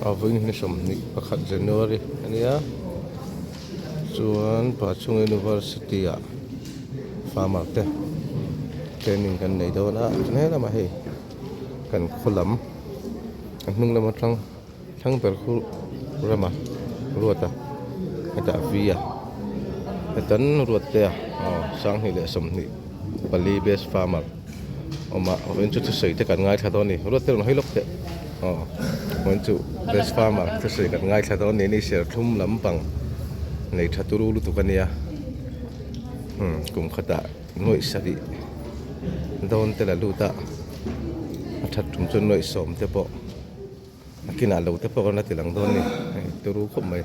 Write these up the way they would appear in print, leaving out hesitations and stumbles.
A vawiin hi 21 January a nia chuan Pachhung University ah farmer te training kan nei dawn a chuan helamah hei kan khaw lam a hnung lam atang thlang ber khu rama ruata hetah v a hetan ruattea aw 2024 best farmer. Awm a vawiin chu thusawi te kan ngaithla dawn a ni ruat te rawn hawi lawk teh aw vawiin chu best farmer thusawi kan ngaithla dawn a ni ni serthlum lampang nei tha turu lutuk a nia umm kum khatah nuaih sarih dawn te la lut a a that tum chuan nuaih sawm te pawh. A kinah lo te pawh an la ti lang dawn a ni hei turu khawp mai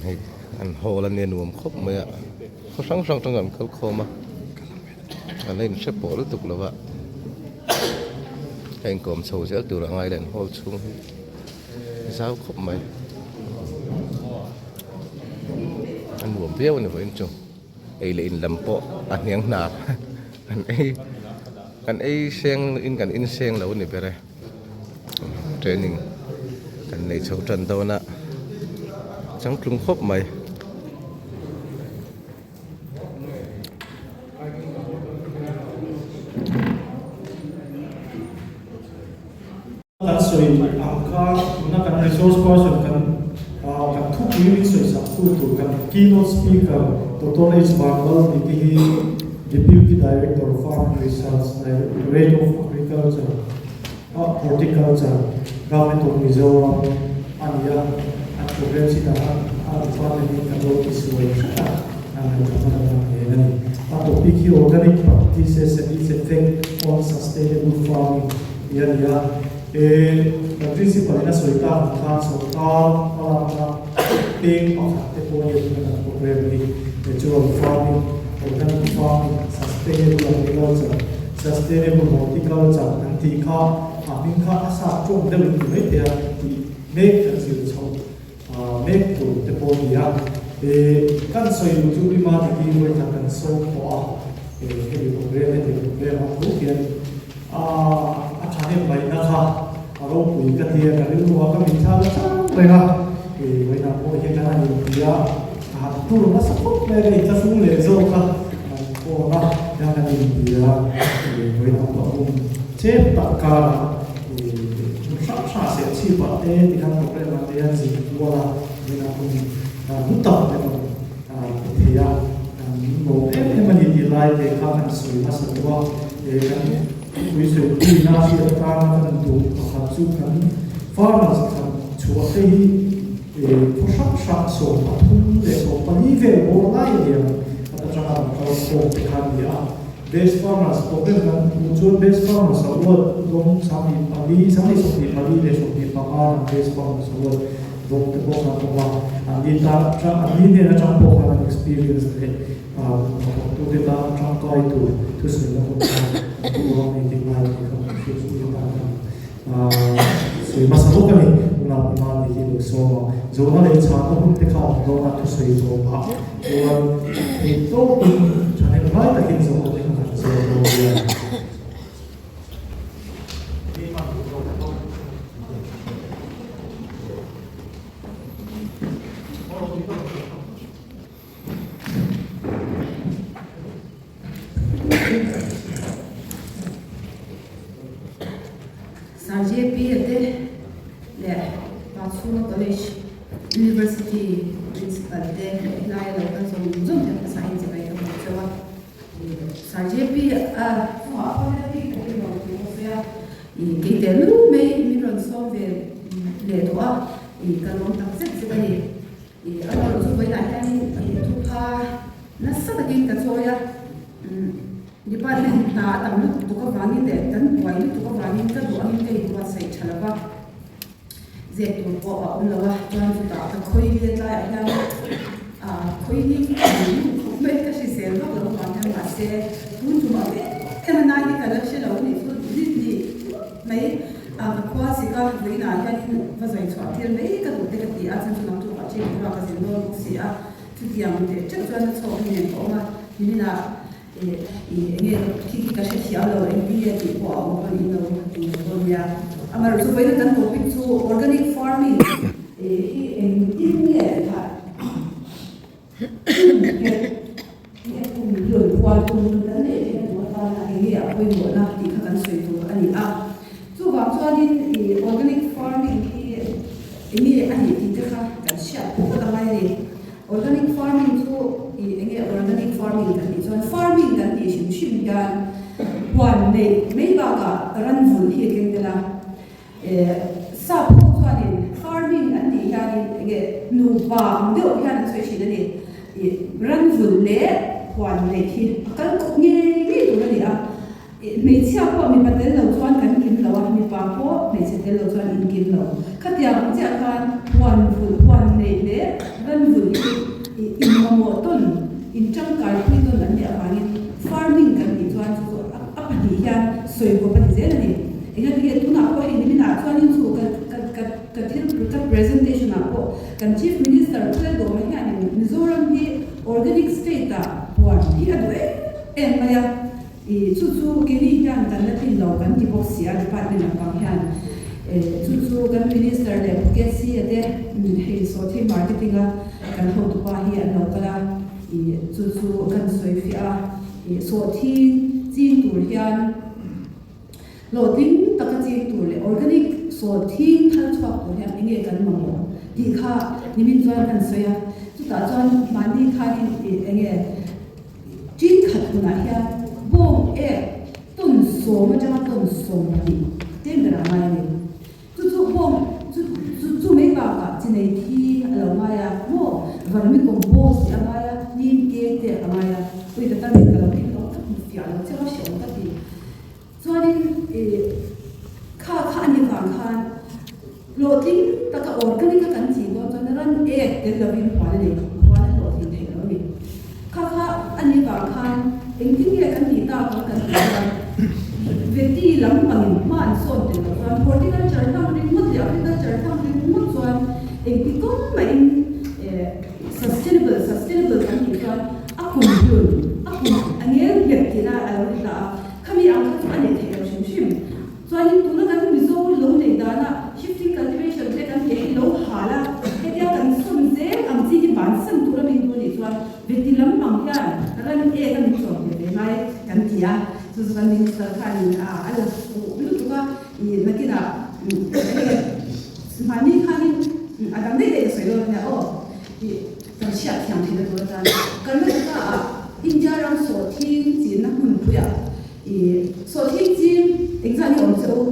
hei an hall a nia nuam khawp mai a khaw hrang hrang atang an kal khawm a an la inhre pawh lutuk lo va a inkawm chho zel tur a ngai leh an hall chhung hi zau khawp mai a nuam viau a ni vawiin chu. Ei leh in lam pawh a hniang hnar kan ei kan ei seng in kan in seng lo a ni ber e training kan nei chho tan dawn a changtlung khawp mai. Kan sawi ang kha tuna kan resource person kan kan thupui min sawi sak tu tur kan keynote speaker Doctor H Vanlal tih te hi Deputy Director Farm Research Directorate of Agriculture Horticulture Government of Mizoram a ni a, an program sheet ah khan a department in kan lo ti suai hret a, an ngaihtuahna kan hman nen a ni. A topic hi Organic Practices and its Effect on Sustainable Farming. Ti a ni a, e kan principal in a sawi tak ang khan sawrkar hmalakna peng pakhat te pawh hi a tuna kan program hi natural farming, organic farming, sustainable agriculture, sustainable horticulture kan tih kha a hming kha a sap tawng deuh in ti mai thei a tih mek kan zir chho mek tur te pawh a ni a, e kan sawi duh chu Rima Devi vawikhat kan sawm tawh a, e hemi program heti program a thu hian A thahnem ngaihna kha a ropui ka ti a, ka rilru a ka mitthla la chang reng a, kei vawiinah pawh hian kan han inpui a, ka han tur nasa khawp mai a, ka inthlahrung leh zawk a, kan phone a, hian kan inpui a, kei vawiinah pawh a hun chep tak karah hmun hrang hrang serh chhipah te tikhan programme ah te hian zin kual a, vawiinah hun hlu tak mai rawn pe thei a, kan lawm em em a ni tih lai te kha kan sawi hmasa deuh a. He kan pui sawipuina hriat atana kan duh pakhat chu kan farmers khat chhuah te hi khaw hrang hrang 33 leh 14 vel bawr lai a lian at atanga an kal khawm te kha a ni a. Best farmers program kan hmuh chuan best farmers award dawng 24, 24 leh 25 an best farmers award dawng te pawh khan awm a. An ni ta an ni hnen atang pawh khan an experience leh Hnathawktute tan tangkai tur thusawi la awm kha an duh a, meeting lai te kha kan hriat chu tan kan sawi hmasa bawk a ni. Tunah pawh ni hi lo sawm a, zawhna leh chhahna hun te kha awm dawn a, thusawi tawp ah chuan theihtawpin thahnem ngai takin zawhna te kha kan zawt dawn nia. Sir JP a te leh Pachhunga College University Principal te leh helai a lo kal zawng zawng te hmasa in chibai ka hmu chauh a. Sir JP a chungah a pawimawh bik takin rawn thu ka sawi a, kei tehlul mai min rawn sawm ve leh tawh a, ka lawm tak zet zet a ni. I a rawn chu vawiinah hianin i thupha nasa takin ka chawi a, department hna a tam lutuk tuk avangin leh kan buai lutuk avangin ka duh angin ka inbuatsaih tha lo va, zep tur pawh a awm lo a, chuan chutah ka khawi li tlaiah hian khawi li khawp mai ka hrisel vak lo avang hian mahse tun tumah em em a nai hi ka la hre lo a nih chu rit ni mai. A ka khua sik a, vawiinah hianin va zawi chhuah tir mai ka duh te ka ti a, chuan chu lam chu pah ṭhin kura ka zin dawn bawk si a, chutiang teh ṭeuh chuan a chhawk hi nen ka awm a, niminah ih ih enge khi khi ka hrethiam lo engtin nge tih pawh a awm pawn in lo in lo dawn nia. Amaherawhchu vawiina kan topic chu organic farming hi engtin nge tha nghet nge kum lun huan kum lun kan neih theihna tur atana eng nge a pawimawhna tih kha kan sawi tur a ni a. Chuvang chuanin organic farming hi eng nge a nih tih te kha kan hriat phawt a ngai a ni. Organic farming chu ih eng nge organic farming kan tih chuan farming kan tih hrim hrim hian huan neih mai bakah ran vulh hi a keng tel a. Eh sap ho chuanin farming an tih hianin eng nge nupa ang deuh hian an sawi thin a ni. Ih ran vulh leh huan neih hi a kal kawp ngei ngei tur a ni a. Hmeichhia pawh mipa tel lo chuan kan kim lo a, mipa pawh hmeichhe tel lo chuan in kim lo. Khatiang ang chiah khan huan vulh, huan neih leh ran vulh hi inmamawh tawn, in tangkai pui tawn an nih avangin farming kan tih chuan chu chu a pahnih hian sawi kawp a ni zel a ni. Engati nge tunah pawh hei niminah chuanin chu ka ka ka ka thil ka presentation ah pawh kan Chief Minister Phuledawma hianin Mizoram hi organic state ah huan hi a duh em em mai a. I chu chu keini hian kan la tlin lo kan ti bawk si a department lampang hian chu chu kan minister leh Phuket C a te hei sawhthing marketing a kan hotupa hi an lo kal a i chu chu kan sawi fiah a i sawhthing ching tur hian hlawhtling taka ching tur leh organic sawhthing thar chhuak tur hian enge kan mamawh tih kha nimin chuan kan sawi a chutah chuan mahni khanin i enge Tin khat hunah hian bawng ek tawn sawm atanga tawn 20 tlem ber a ngai a ni. Chu chu bawng chu chu chu mai bakah chi nei thi a lo ngai a maw vermi compost tih a ngai a, neem cake te a ngai a, ui ka tan in ka lo tlin tawh tak fiah lo chiang a hreawm ka ti. Chuanin ih kha kha a ni vang khan hlawhtling taka organic a kan tih dawn chuan ran ek tel lovin huan a nei huan a hlawhtling theih lo a ni. Kha kha a ni vang khan engtin nge kan tih tak ang kan tih chuan veti lam pangin hma an sawn tel loh chuan horticulture hlang ringawt leh agriculture hlang ringawt chuan engti kawng mahin eh sustainable sustainable kan tih chuan a kum hlun a kum a ngel nghet tihna a lo ri ta a. Khami ang kha chu a neih theih lo hrim hrim. Chuanin tuna kan Mizo lo neih dana shifting cultivation te kan tih hi lo hal a, hetia kan sawn zel ang chi hi bansan tur a min duh anih chuan veti lampang hian ran ek a min chawm ve ve ngai kan ti a, chu chu kan minister khanin a a la fuh lutuk a, ih nakinah enge mahni khanin a dang daih daih ka sawi dawn ania aw ih kan hriat thiam theihna tur atan Karnataka ah India ram sawhthing chinna hmunpuiah ih sawhthing ching engzah nge awm che u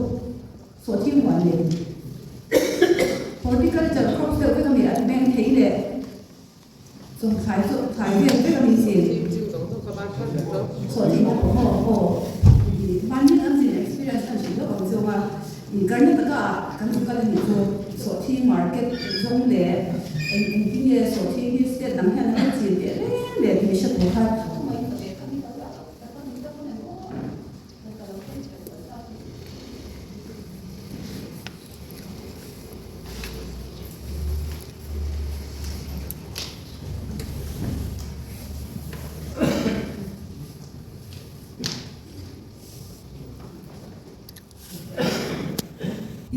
sawhthing huan leh horticulture crops deuh vek a mi a ti mai thei leh chawngthlai chu thlai vel vek a mi chin sawhthing aw aw aw ih mahni an chin experience an hrilh deuh ang che u a ih Karnataka ah kan chu kal a nih chu sawhthing market zawng leh eng engtin nge sawhthing hi state dang hian an lo chin teh reng leh tih hre tur khan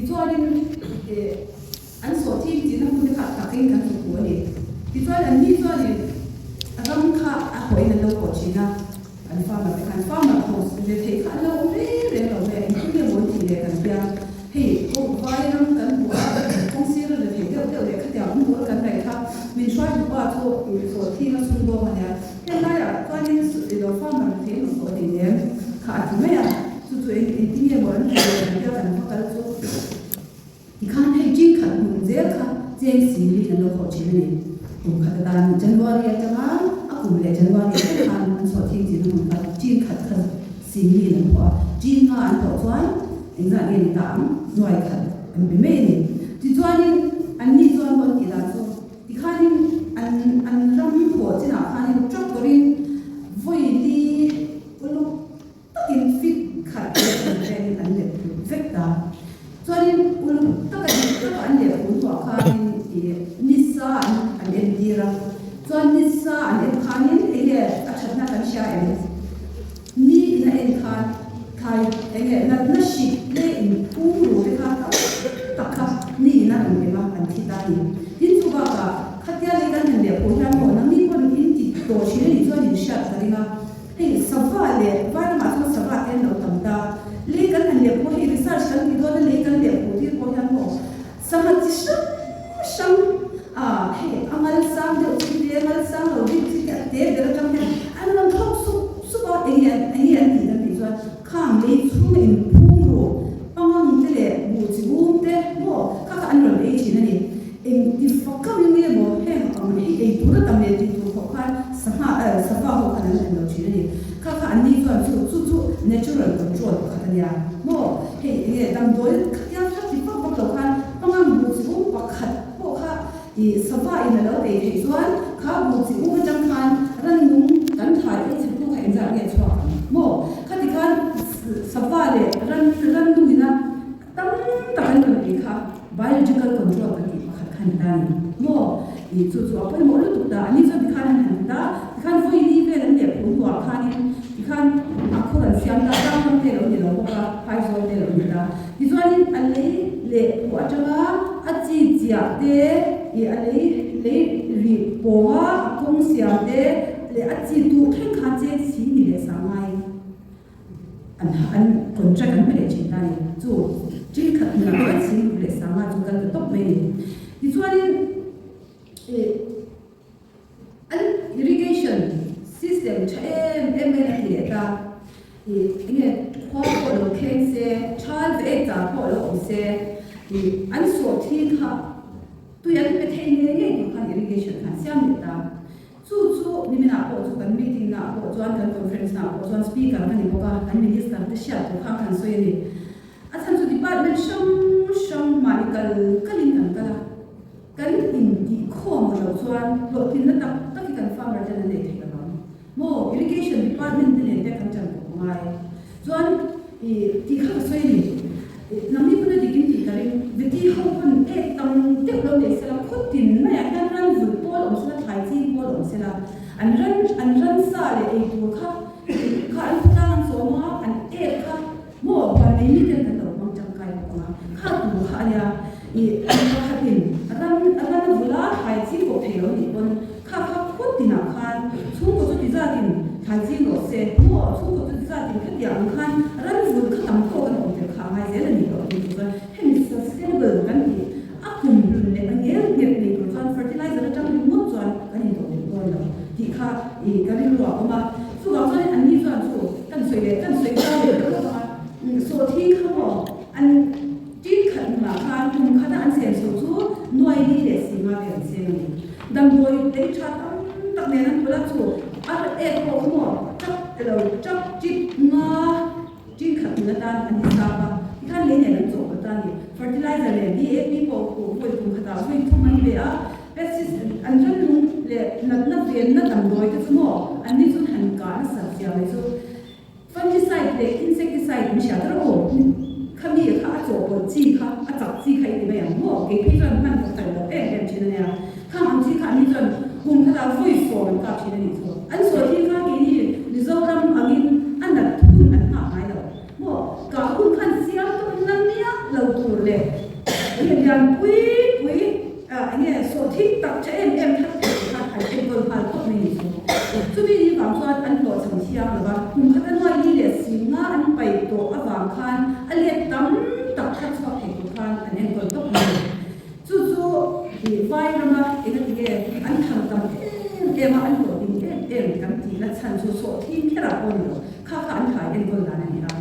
Tichuanin an sawhthing chinna hmun te kha takin kan hmu thu a ni. Tichuan an ni chuanin ram kha a hawiin an lo haw thin a, an farmer te khan farmer ho ve theih kha an lo awm reng reng lo ve, engtin nge maw an tih leh kan tia, hei kawng vai ram kan hmu a, kawng sir a la thei deuh deuh leh khatiang awm tur a kan ngaih kha min hruai dupa chu sawhthing a chhung dawng a nia. Helaiah chuanin ilo farmer thei ang tawh hlei nem kha a ti mai a, chu chu eng engtin nge maw an tih leh kan tia kan va kal chu tikhan hei chin khat hmun zel kha cheng singli an lo khawh thin a ni. Kum khat atan January atanga a kum leh January thleng khan an chhuah thing chin a hmun kha chin khat kha singli an khawh a, chin nga an khawh chuan engzah nge ni ta ang nuai khat an pe mai a ni. Tichuanin anni chuan maw an tih dan chu Tikhanin an an ram haw chinah khanin tractor-in vawi li uluk takin fit khat leh an velin an let phur vek ta. Chuanin uluk taka dik taka an leh phur hnuah khanin ih nisa an an entir a. Chuan nisa an en khanin enge a thatna kan hria em? Ni in a en khan thlai enge natna hrik leh inphum ru te kha. ta ni. Tin chu bakah khatia lei kan han leh pawh hian maw nangni pawn in ti tawh thin a nih chuan in hriat ka ring a. Hei sava leh vai lamah chuan sava te an lo tam ta. Lei kan han leh pawh hei research kan ti dawn a lei kan leh pawh tir pawh hian maw sangha chi hrang hrang a hei a ngal sang deuh chi te ngal sang lo deuh chi te a te ber atang hian an rawn thlawk sup sup a eng nge eng nge an tih kan tih chuan khang lei chhung in phung ru pangang te leh buh chi bum te maw kha kha an rawn ei thin a ni. Eng ti fak ang nge maw heng ang hi ei tur a tam leh tih tur khawp khan sangha eh safa ho khan an en lo thin a ni. Kha kha an ni chuan chu chu chu natural control pakhat a nia maw hei eng nge damdawi khatiang kha ti vak vak lo khan pangang buh chi um pakhat pawh kha ih sava in a lo ei theih chuan kha buh chi um atang khan rannung kan thai ei chhe tu kha engzat nge chhuak ang maw khati khan sava leh ran rannung ina Tam tak an rawn ei kha biological control kan tih pakhat kha ni ta ni maw? Ih chu chu a pawimawh lutuk ta. Ani chuan tikhan an han ti ta, tikhan vawi vel an leh phur hnuah khanin tikhan a khur an siam ta, tlang ram te lo ni lo bawk a, phaizawl te lo ni ta. Tichuanin a lei leh phuh atanga a chi chiah te, ih a lei lei rih pawnga a kawng siam te leh a chi duh thleng khan cheng si ni leh sang ngai. An an contract an pe leh thin ta a ni. Chu ṭin khat hmunah chuan Singpur leh Sangha chu kal ta tawp mai a ni. Tichuanin ih an irrigation system ṭha em em mai a ti leh ta. Ih eng nge khua pawh lo thleng se, ṭhal ve ek char pawh lo awm se, ih an sawh thin kha tui an pe thei ngei ngei tur khan irrigation khan siam leh ta. Chu chu niminah pawh chu kan meeting naah pawh chuan kan conference naah pawh chuan speaker ka ni bawk a, kan minister te hriat tur kha kan sawi a ni. A chhan chu department hrang hrang mahni kal kalin kan kal a, kan intih khawm loh chuan hlawhtlinna tak tak hi kan farmer ten an nei thei lo ang. Maw irrigation department te nen te kan ṭan kawp ngai chuan ih tih kha ka sawi a ni. Nangni pawn a dik in tih ka ring. Veti ho pawn ek tam deuh lo nei sela, khaw tin maiah hian ran vulh pawl awm sela, thlai ching pawl awm sela, an ran an ransa leh ei tur kha kha an khawtlang an chawm a, an ek kha maw huan nei mi ten kan lo hmang tangkai bawk ang a, kha tur kha a nia. Ih pakhatin ran ran a vulh a, thlai ching pawh thei lo nih pawn kha kha khaw tinah khan chhungkaw chu ti zatin thlai ching rawh se maw chhungkaw chu ti zatin khatiang ang khan ran vulh kha tam tawk an awm tel kha a ngai zel a ni tawh tih tur chuan hemi sustainable kan tih a kum hlun leh a ngel nghet nei tur chuan fertilizer atang ringawt chuan kan intoh duh dawn lo tih kha ih ka rilru ah a awm a chuvang chuanin anni chuan chu kan sawi leh kan sawi zau leh deuh vang a sawhthing kha maw an Tin khat hmunah khan kum khata an seng chho chu nuai li leh sima vel an seng a ni. Damdawi lei tha tam tak nen an pawlh a, chu ar ek pawh kha maw tap elo tap chip nga tin khat hmun atan an insap a, tikhan lei nen an chawh pawlh ta a ni. Fertilizer leh DAP pawh khuh vawi kum khatah vawi thum an pe a, pesticide an rannung leh natna venna damdawi te chu maw anni chuan han kah nasat zia mai chu. Fungicide leh insecticide min hriat rawh aw. Khami kha a chawhpawlh chi kha, a chak chi kha i ti mai ang maw? Kei phei chuan hman ka phal loh em em thin a nia. Khang ang chi kha an ni chuan kum khatah vawi sawm an kap thin a nih chu. An sawi thin kha keini Mizoram angin a nat hun an nghak ngai lo maw? Kah hun khan siam tawh in la miah lo tur leh enge lian pui pui enge sawhthing tak tha em em thar thei kha an enkawl nghal khawp mai ni chu. Chumi ni vang chuan an hlawhchham thiang lo va, kum khat a nuai li leh si nga an pai tawh avang khan a let tam tak thar chhuak thei tur khan an enkawl tawp mai ni. Chu chu ih vai rama engati nge an thar tam em em a, an hlawhting em em kan tih na chhan chu sawhthing kherah pawh ni lo, kha kha an thai enkawl dan a ni a.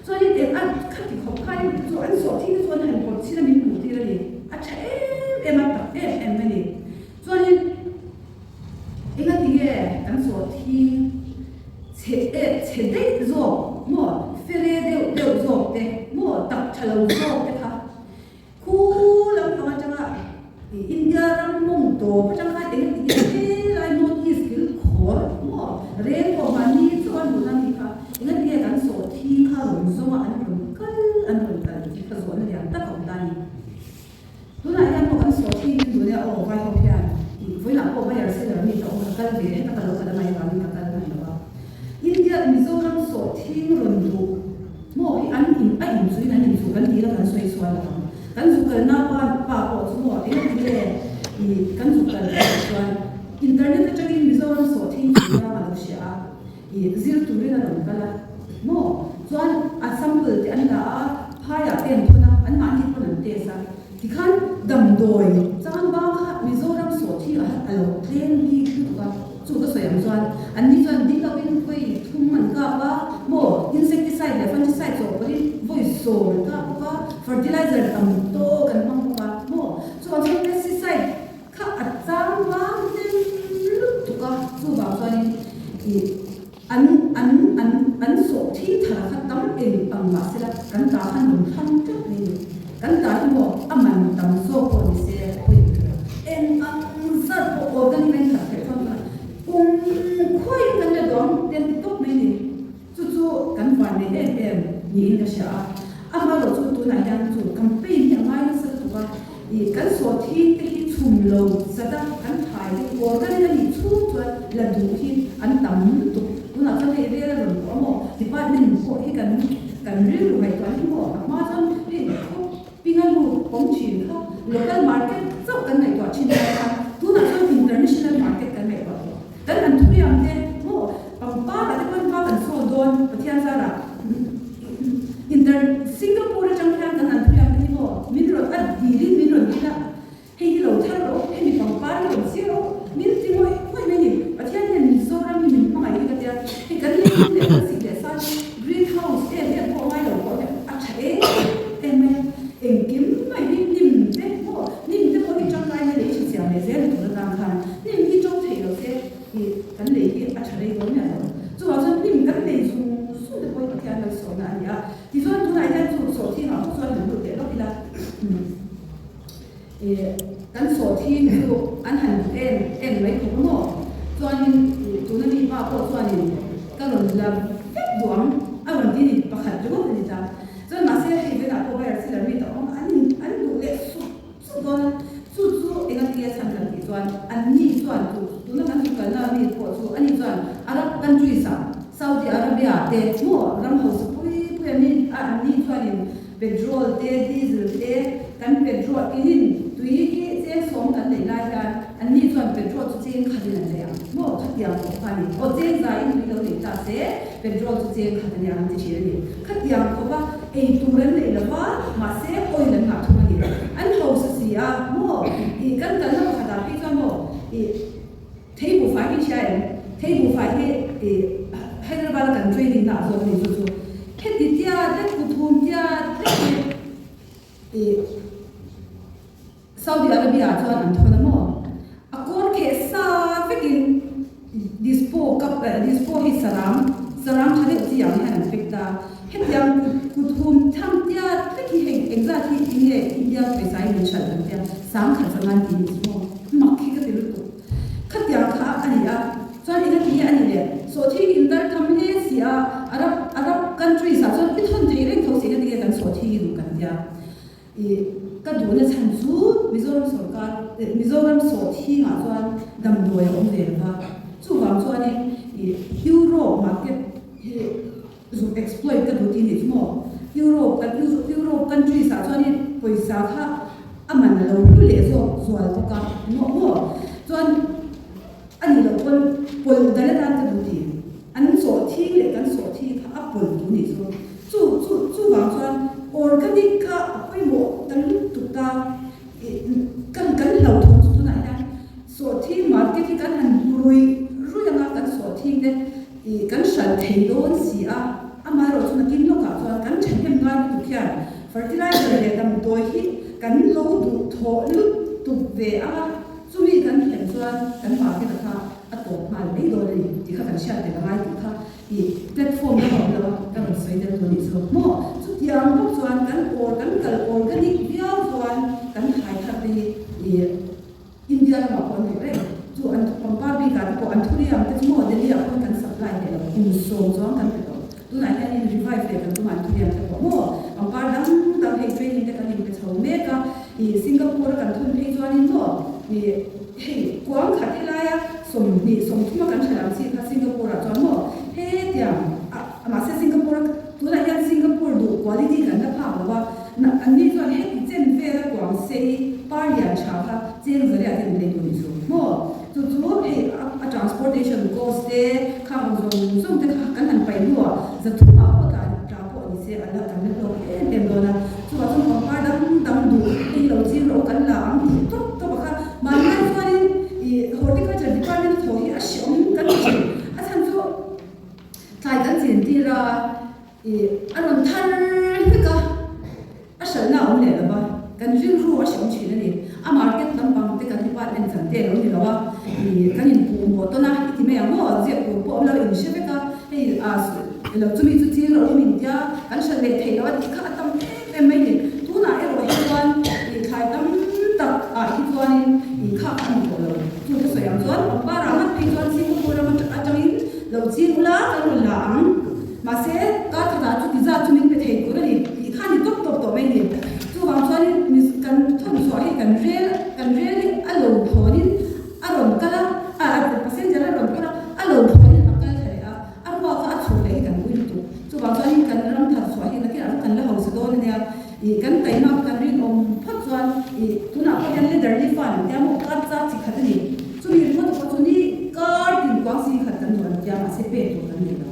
Chuanin eng a khati khawp khain chu an sawhthing te chu an han pawt chin a min hmuh tir a ni. A tha em em a, tak em em a ni. Chuanin engati nge kan sawhthing chhe eh chhe daih zawk maw fere deuh deuh zawk te maw tak tha lo zawk te kha Khu lampang atanga India ram mawng tawp atang khan eng ati nge helai North East kil khawr maw reng pawh mahni chu an hmuhna mi kha eng ati nge kan sawh thi kha rawn zawnga an rawn kal an rawn kal tih kha zawhna lian tak a awm ta a ni. Tunah hian pawh kan sawh thi in duh nia aw vai ho hian ih vawiinah pawh buyer seller mi ta awm ka kal ve heta ka lo kal a ngai avangin ka kal hman lo a. India Mizoram sawh thing rawn duh Maw hi an in a in chuin an in chu kan tih la kan sawi sual lo ang. Kan zu kalna pa pa pawh chu maw eng a ti nge? I kan zuk kal tawh chuan internet atangin Mizoram sawhthing chungchang a lo hria a, i zir turin a rawn kal a maw? Chuan a sample te an la a, phaiah te an thawn a, anmahni pawn an test a. Tikhan damdawi changba kha Mizoram sawhthing ah a lo tlem bik lutuk a, chu ka sawi ang chuan anni chuan ding lovin vawi thum an kap a maw, insecticide leh fungicide chawhpawlhin vawi sawm an kap bawk a, fertilizer tam tawk an hmang bawk a maw, chuvang chuan pesticide kha a changba hnem lutuk a, chuvang chuanin ih an an an an sawhthing thar kha tam eng ang mah sela kan ta khan rawn thlang tlat mai a ni. Kan ta hi maw a man tam zawk pawh ni se a pawi tur lo. Eng ang zat pawh organic a inthat theih chuan tunah kum khuaiin kan la duang te an ti tawp mai a ni. Chu chu kan van nei em em niin ka hria a. Amaherawh chu tunah hian chu campaign hi a ngai nasa lutuk a. Ih kan sawhthing te hi chhum lo zat a, kan thai te hi organic a nih chhung chuan la duh hi an tam lutuk. Tunah chuan hei rel a rawn pawh a maw, department pawh hi kan kan rilru ngaihtuah hi maw, a hma chuan hei khawp pinga lut awm thin kha local market chauh kan ngaihtuah thin lai khan tunah chuan international market kan ngaihtuah tawh. Kan han thuriam te maw, pangpar ah te pawn hma kan sawn dawn Pathian zarah inter Singapore atang hian kan han thuriam te hi maw min rawn a dilin min rawn dil a, hei hi lo thar rawh u, hemi pangpar hi rawn chhiar rawh u, min ti ngawih ngawih mai ni. Pathian hian Mizoram hi min hmangaih hi ka tia, hei kan lei leh kan sik leh san hi green house em em pawh ngai lo pawh hi a tha em em mai a, engkim mai hi hnim te maw hnim te pawh hi tangkai na lei tha chiam leh zel tur atang khan hnim hi to theih lo se i kan lei hi a tha rei dawn miah lo. Chuvang chuan hnim kan lei zung zung te pawh hi Pathian malsawmna a ni a. Tichuan tunah hian chu sawhthingah pawh chuan han lut leh lawk ila. I kan sawhthing chu an han duh em em mai khawp a maw? Chuanin tuna mi pa pawh chuanin ka rawn la vek duh ang a rawn ti ni pakhat ringawt a ni ta. Chuan mahse hei venah pawh virus hi mi ta awm a, an an duh leh sup sup dawn a, chu chu enga tinge chhan kan tih chuan anni chuan chu tuna kan zuk kalna mi pawh chu ani chuan Arab countries ah Saudi Arabia te maw ram hausa pui pui anni a anni chuanin Petrol te, diesel te, kan petrol inin tui hi cheng sawm kan neih lai hian anni chuan petrol chu cheng khatin an nei ang maw? Khatiang khawp kha a ni. Aw cheng zaiin tui lo nei ta se petrol chu cheng khat a nia an ti thin a ni. Khatiang khawpa ei tur an neih lo va, mahse oil an ngah thung a ni. An hausa si a maw? Ih kan kalna pakhatah phei chuan maw ih thei buhfai hi hria em? Thei buhfai hi ih Hyderabad a kan training na ah zawk a ni chu chu. Heti tia hlek kuthum tia hlek hi ih Saudi Arabia ah chuan an thawn a maw? A kawr kheh sa vekin dispo cup eh dispo hi sarang sarang tha deuh chi ang hian an fek ta. Hetiang kuthum tham tia hlek hi hei engzat hi enge India pawisa in min hralh kan tia sangkhat zangan tih ni chu maw? Mak hi ka ti lutuk. Khatiang kha a ni a, chuan eng a ti nge a nih le? Sawhthing in dar tham hle si a, Arab Arab countries ah chuan i thawn thei reng tho si eng a ti nge kan sawhthing i duh kan tia. I ka duhna chhan chu Mizoram sorkar Mizoram sawhthing ah chuan damdawi a awm ve lo va, chuvang chuanin i Europe market hi zuk exploit ka duh tih nih chu maw? Europe kan Europe countries ah chuan i pawisa kha a man a lo hlu leh zawk zual bawk a maw maw? Chuan a nih loh pawn pawlh dal atan ka duh tih an sawhthing leh kan sawhthing kha a pawlh duh nih chu. Chu chu chuvang chuan organic kha a pawimawh ta lutuk ta i kan kan hlauthawng chu tunah hian sawhthing market hi kan han hmu ruih ruih ang a kan sawhthing te Ih, kan hralh thei dawn si a, amaherawh chu nakin lawkah chuan kan thahnem ngai lutuk hian fertilizer leh damdawi hi kan lo duh thawh lutuk ve ang a, chumi kan thlen chuan kan market a kha a tawp nghal mai dawn a ni tih kha kan hriat tel a ngai tih kha ih platform lama awm lo a ka rawn sawi tel dawn nih chu maw. Chutiang bawk chuan kan or kan kal organic viau chuan kan thlai thar te hi ih India ramah pawh an nei reng. Chu an pangpar bikah te pawh an thuriam te chu maw Delhi ah pawh kan supply leh lo kum sawm chuang kan pe tawh. Tunah hianin revive leh kan tumah an thuriam te pawh maw pangpar dang dang hei training te kan inpe chho mek a. Ih Singapore a kan thun phei chuanin maw ih hei kuang khat helaia 20 30 a kan tha lam chi kha Singapore ah chuan maw hetiang a mahse Singapore a tunah hian Singapore duh quality kan la phak lo a. Anni chuan heti chen vela kuang sei par lian tha kha cheng zaria te an lei. em em dawn a. Chuvah chuan pangpar dang dang duh hi lo ching rawh u kan la ang tih tawp tawp a kha. Mahni chuanin ih horticulture department a thawh hi a hreawm kan ti thin. A chhan chu tlai kan chin tir a ih a rawn thar hlek a, a hralhna a awm leh lo va, kan rilru a hreawm thin a ni. A market lampang te kan department chan te a lo ni lo a, ih kan inpuh mawh tawn a, i ti mai ang maw ziak tur pawh awm lo in hre vek a, hei ah lo chumi chu ching rawh u min tia kan hralh leh theih loh a tih kha a tam em em mai ni. Tunah erawh hi chuan ih thlai tam tak ah hi chuanin ih khak a ni tawh lo. Chu ka sawi ang chuan pangpar ah ngat phei chuan Singapore ram atangin lo ching ula kan rawn la ang. Mahse kar khatah chuti zat chu min pe thei tur a ni tih kha a ni tawp tawp tawh mai ni. Chuvang chuanin kan thawmchhuah hi kan rel kan rel hi a lo thlawnin a rawn kal a, a passenger a rawn phur a, a lo thlawnin a kal thla leh a, a ruak a a chhuk leh hi kan ui lutuk. Chuvang chuanin kan ram thar chhuah hi nakinah chu kan la hausa dawn a nia. Ih kan taihmak kan rinawm phawt chuan ih tunah pawh hian leather ni fan an tia maw kar chak chi khat a ni. Chumi ringawt pawh chu ni kar tin kuang si khat kan duh an tia mahse pek tur kan nei lo.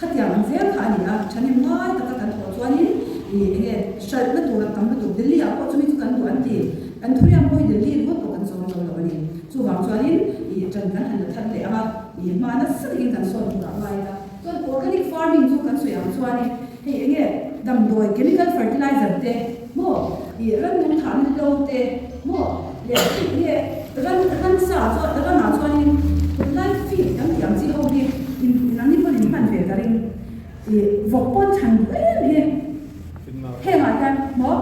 Khatiang ang zel kha a ni a, thahnem ngai taka kan thawh chuanin ih eng nge hralhna tur a tam lutuk Delhi ah pawh chumi chu kan duh an ti. An thuriam pawh hi Delhi ringawt pawh kan zawm zo lo a ni. Chuvang chuanin ih ṭan kan han la that leh ang a, ih hma nasa takin kan sawn tur ah ngai ila. Chuan organic farming chu kan sawi ang chuanin hei eng nge damdawi chemical fertilizer te maw ih rannung thahna hlo te maw leh eng nge ran ransa chuan ranah chuanin tunlai feed kan tih ang chi ho hi in nangni pawn in hman ve ka ring ih vawk pawn chhan duh em hi hengah hian maw.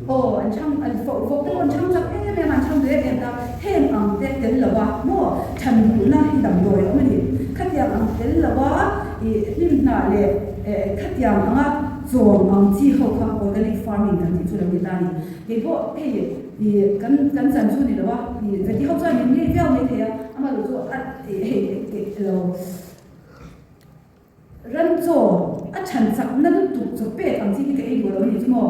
Aw, an chhang, an fo vawk te pawh an chhang chak em em a, an chhang duh em em ta. Heng ang te tel lo a maw chhan duhna hi damdawi a awm a ni. Khatiang ang tel lo a ih hnim hnah leh eh khatiang anga chawm ang chi ho kha organic farming kan tih chu lo ni ta a ni. Kei pawh hei ih kan kan chan chu ni lo a, ih veti ho chuan min ngei viau mai thei a, amaherawh chu a ih hei lo. Ram chaw a chhan chakna lutuk chaw pek ang chi hi ka ei duh lo a ni chu maw?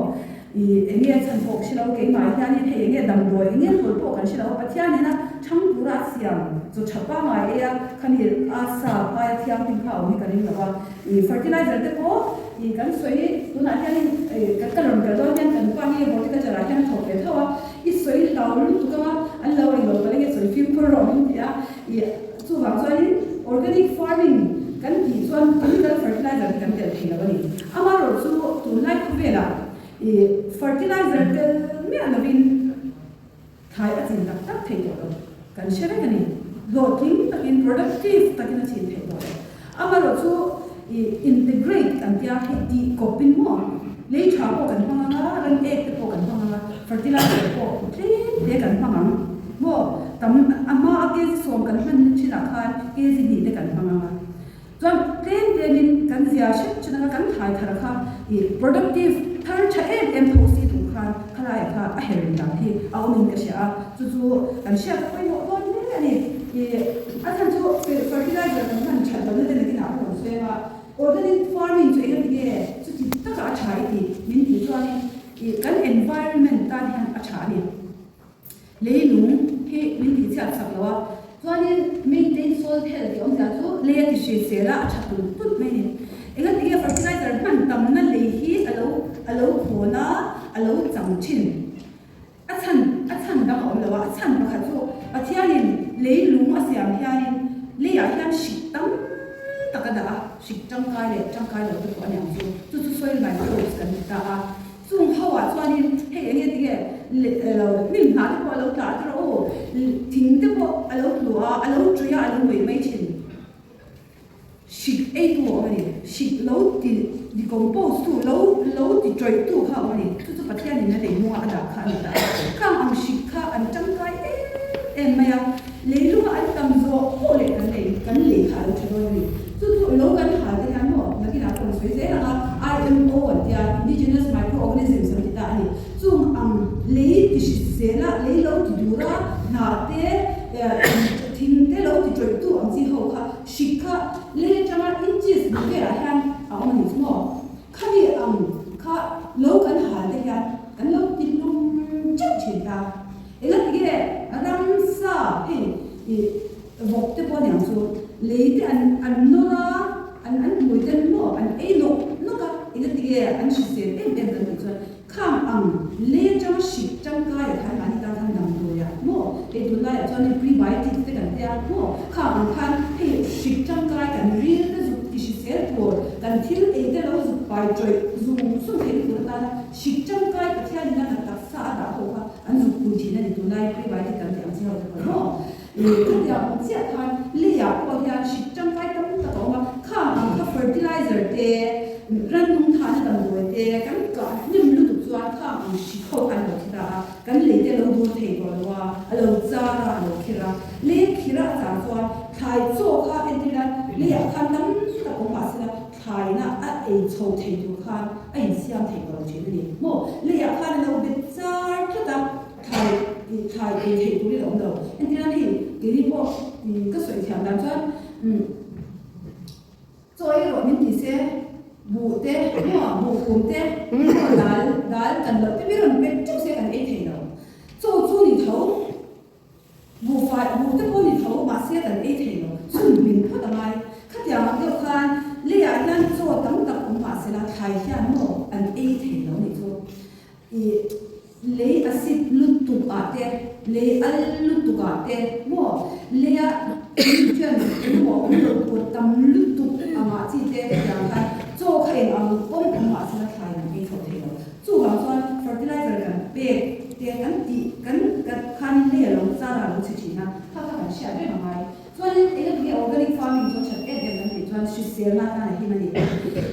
Ih, eng nge chhan pawh ka hre lo, keimah hianin hei eng nge damdawi, eng nge hlawlh pawh kan hre lo a, Pathian ina chhang tura a siam chaw tha pangngai ei a, khami a sa paia thianghlim kha a awm hi ka ring lo a. Ih, fertilizer te pawh ih kan sawi tunah hianin ih ka rawn kal dawn hian kan pa hi horticulture ah hian a thawk ve tho a, i sawi hlau lutuk anga an lo ei lo palh enge sawi fimkhur rawh min ti a, ih Chuvang chuanin organic farming kan tih chuan chemical fertilizer hi kan telh thei lo a ni. Amaherawhchu tunlai khawvelah ih fertilizer tel miah lovin thlai a chin tak tak thei tawh lo. Kan hre vek a ni. Hlawhtling takin productive takin a chin theih tawh lo. Amaherawhchu ih integrate kan tia hi tih kawpin maw lei tha pawh kan hmang ang a, ran ek te pawh kan hmang ang a, fertilizer pawh tlem te kan hmang ang maw tam a hma a kg sawm kan hman thinah khan kg hnih te kan hmang ang a, chuan tlem tlemin kan zia hret hret ang a, kan thai thar kha ih productive thar tha em em tho si tur khan khalaiah kha a her dan hi a awmin ka hria a, chu chu kan hriat pawimawh dawn hle a ni. Ih a chhan chu fertilizer kan hman that lohna te nakinah pawh an sawi ang a, organic farming chu engati nge chuti taka a tha i tih min tih chuanin ih kan environment tan hian a tha a ni. Leilung hi min tih chhiat chak lo a, chuanin maintain soil health tih awmzia chu lei a ti hrisel a, a tha tulh tulh mai a ni. Engati nge fertilizer hman tamna lei hi a lo a lo khawn a, a lo chang thin. A chhan a chhan dang a awm lo a, a chhan pakhat chu Pathianin leilung a siam hianin leiah hian hrik tam tak a dah a, hrik tangkai leh tangkai lo te pawh a niang chu, chu chu soil microbes kan ti ta a. Chung ho ah chuanin hei eng nge tinge lo hnim hnah te pawh a lo tla a tiraw aw, thing te pawh a lo tlu a, a lo tui a, a lo ngawih mai thin. Hrik eitu a awm a ni. Hrik lo ti decompose tu, lo lo ti tawih tu kha a awm a ni. Chu chu Pathianin a leilunga a dah kha a ni ta a. Khang ang hrik kha an tangkai em em mai a, leilunga an tam zawh pawh leh kan lei kan lei kha a lo tha dawn a ni. Chu chu lo kan hal te hian maw nakinah pawh an sawi zel ang a, IMO an tia, Indigenous Microorganisms an ti ta a ni. Chung ang lei ti hrisel a, lei lo ti dur a, hnah te, thing te lo ti tawih tu ang chi ho kha hrik kha lei atanga inches duh velah hian a awm a ni chu maw? Khami ang kha lo kan hal te hian kan lo ti hlum teuh thin ta. Engatinge ramsa hei ih vawk te pawh aniang chu lei te an an nawr a, an an hmui te maw an ei nawk nawk a. Engatinge an hrisel em em kan tih chuan khang ang lei atanga hrik tangkaiah khan mahni tan khan damdawiah maw hei tunlaiah chuan hei prebiotics te kan tia maw khang ang khan hei hrik tangkai kan ril te zuk ti hrisel tur kan thil ei te lo zuk pai tawih zung zung theihna tur atana hrik tangkai Pathianin a kan taksa a dah ho kha an zuk pui thin a ni tunlai prebiotic kan tih ang chi ho te pawh maw. Khatiang awm chiah khan leiah pawh hian hrik tangkai tam tak a awm a, khang ang kha fertilizer te, rannung thahna damdawi te kan kah hnem lutuk chuan khang ang hrik ho khan a lo thi ta a, kan lei te a lo dur thei tawh lo a, a lo char a, a lo khir a. Lei a khir a a char chuan thlai chaw kha entir nan leiah khan tam tak awm mah sela thlaina a ei chho thei tur khan a insiam thei tawh lo thin a ni maw? Leiah khan a lo bet char tlat a. Thlai thlai ei theih turin a awm lo. Entirna hei keini pawh ka sawi thiam dan chuan chaw ei rawh min ti se buh te maw buh fum te maw dal dal kan loh te mi rawn pek teuh se kan ei thei lo. Chaw chu ni tho buhfai buh te pawh ni tho mahse kan ei thei lo. Chhun min phawt a ngai. Khatiang ang deuh khan leiah hian chaw tam tak awm mahsela thlai hian maw an ei thei lo nih chu. I lei acid lutuk ah te, lei al lutuk ah te maw, leia nutrients engemaw awm lo tur tam lutuk angah chi te hetiang khan chaw kha eng ang pawm awm mahsela thlai an ei chho thei lo. Chuvang chuan fertilizer kan pek te kan tih kan kan khanin lei a lo char a lo chhe thin a, kha kha kan hriat reng a ngai. Chuanin eng enge organic farming chu a that em em kan tih chuan hriselna atan a him a ni.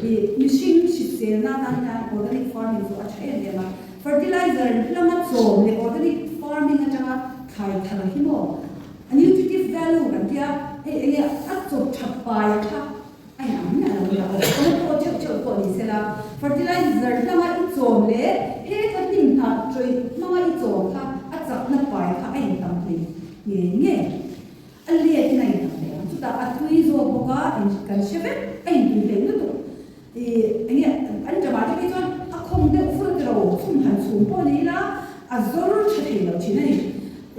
I mihring hriselna atan hian organic farming chu a tha em em a. Fertilizer lama chawm leh organic farming atanga thlai thar hi maw a nutritive value kan tia hei enge a chawp tha pai kha a inang miah lo nia aw. Tomato theuh theuh pawh ni sela fertilizer lama i chawm leh he kha hnim hnah tawih hmanga i chawm kha a chakna pai kha a intam hlei nge nge. A let in a intam hle ang. Chutah a tui zawk bawk a, in kan hre vek, a intui hlei lutuk. Ih enge an ṭamah te phei chuan a khawng deuh fur a tiro, chhum han chhum pawh ni ila a zawr ṭha thei lo ṭhin a ni.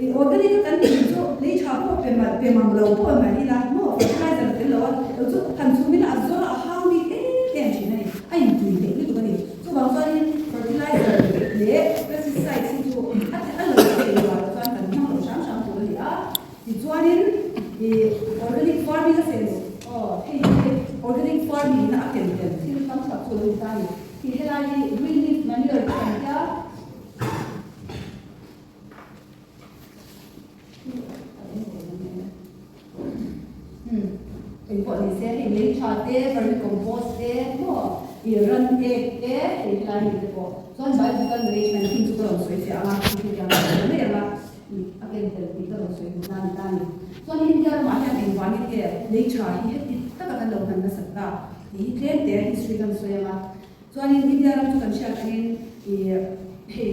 Ih organic a kan tih chu lei ṭha pawh pe mal pe mang lo pawh mai ila maw fertilizer tel lo a, lo chu han chhum ila a zawr a hang bik em em ṭhin a ni. A intui hlei lutuk a ni. Chuvang chuanin fertilizer leh pesticides hi chu a a lo thei lo ah chuan kan hmang lo hram hram tur a ni a. Tichuanin ih organic farming a sen aw hei hi organic farming na a ken tel thil tam tak chu a lo ni ta a ni. Tih helai hi green leaf manure te kan tia. Eng pawh ni se hei lei tha te, vermicompost te maw ih ran ek te hei helai mi te pawh chuan biological management thing chu ka rawn sawi fiah ang a, hei hi tiang ka sawi mai ang a ih a ken tel tih ka rawn sawi duh na a ni ta a ni. Chuan India ramah hian engvangin nge lei tha hi heti taka kan lo hman nasat ta tih hi tlem te history kan sawi ang a. Chuanin India ram chu kan hriat angin ih hei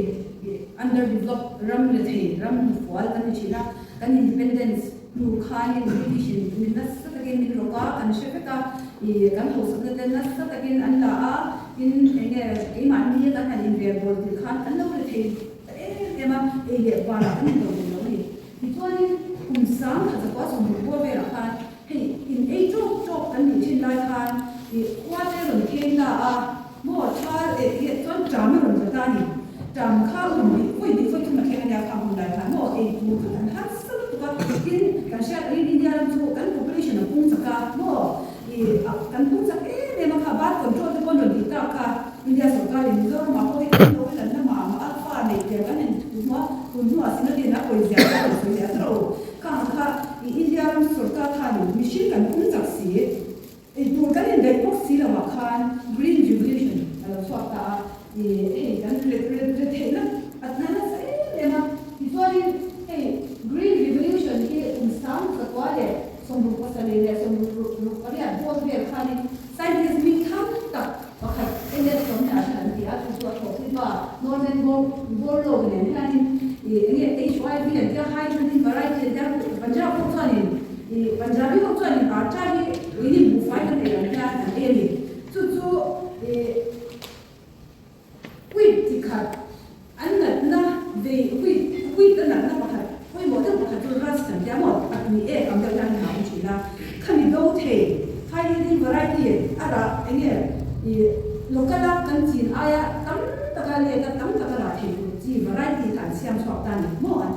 ih under developed ram le thei ram hnufual kan ni thin a, kan independence hnu khanin British in min nasa takin min rawk a, kan hre vek a, ih kan hausakna te nasa takin an la a, tin eng nge keimahni kan han inrel bawl tir khan kan lo le thei ta em em a, ei leh barah kan into duh lo a ni. Tichuanin kum sang khat zakua sawmruk bawr velah khan Hei in ei tawk tawk kan nih thin lai khan ih khua te rawn kheng ta a, maw thal eh tih chuan ṭam a rawn tla ta a ni. Ṭam kha hun bih vawi bih vawi thum a thleng a nia kha hun lai khan maw ei tur kha kan harsa lutuk a, tin kan hriat angin India ram chu kan population a pung chak a, maw ih kan pung chak em em a kha birth control te pawh an rawn tih tak kha India sorkar in Mizoram ah pawh hei kan lo lan na mah mah a fa neih tel kan en hnu a, tun hnuah Synod in a pawizia kha a rawn sawi leh a tawh. Khang kha i India ram sorkar khanin mihring kan pum chak si, ei tur kan indaih bawk si lo ah khan Green Revolution a lo chhuak ta a, i hei kan retheihna a tna nasa em em a, tichuanin hei Green Revolution hi kum 1967 leh 68 bawm vel khanin scientist hming tham tak pakhat NS Swaminathan an ti a, chu chu a thawhpui pa Norman Borlaug nen hianin ih enge HIV an tia high yielding variety an tia Punjab ho chuanin ih Punjabi ho chuanin atta hi keini buhfai kan ei ang hian an ei a ni. Chu chu ih wheat chi khat an natna vei wheat wheat a natna pakhat pawimawh deuh pakhat chu rust an tia maw a tui ek ang deuh hian an hau thin a, khami do thei high yielding variety a rah enge ih. Local a kan chin aia tam taka let a tam taka rah thei tur chi variety kha an siam chhuak ta a ni maw an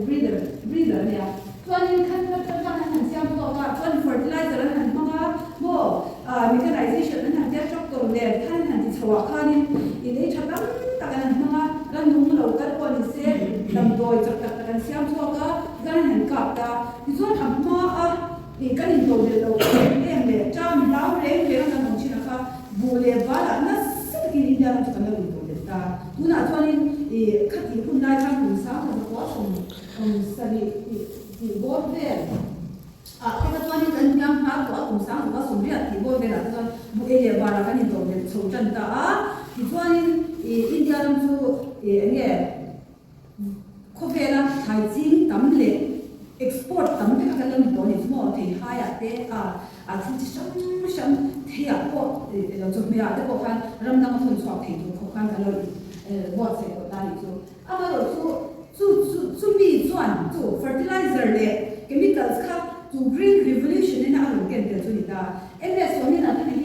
breeder breeder a nia. Chuanin khan tractor khan an han siam chhuak a, chuan fertilizer an han hmang a maw mechanization an han tia tractor nen khan an han ti chho ah khanin i lei tha tam tak an han hmang a, rannung lo kal pawh ni se damdawi chak tak tak an siam chhuak a, tichuan an han kap ta. Tichuan a hma a. Ih kan intodelh loh em em leh ṭam hlau reng reng a kan awm ṭhin a kha buh leh balah nasa takin India ram chu kan lo intodelh ta. Tunah chuanin ih khatih hun lai khan kum sang khat zakua sawm awm sarih tih tih bawr vel ah te kha chuanin kan hniam hma tawh a kum sang zakua 80 tih bawr velah te chuan buh ei leh balah kan intodelh chho ṭan ta a. Tichuanin ih India ram chu ih eng nge Khawvela thlai ching tam leh export tam te kha kan lo ni tawh a ni chu maw, thei haiah te a a thil chi hrang hrang theiah pawh ilo chawhmehah te pawh khan ram danga thawn chhuak thei tur khawp khan kan lo buatsaih tawh ta a nih chu. Amaherawhchu chu chu chumi chuan chu fertilizer leh chemicals kha chu green revolution ina a rawn ken tel chu a ni ta. MS Sawmina te hi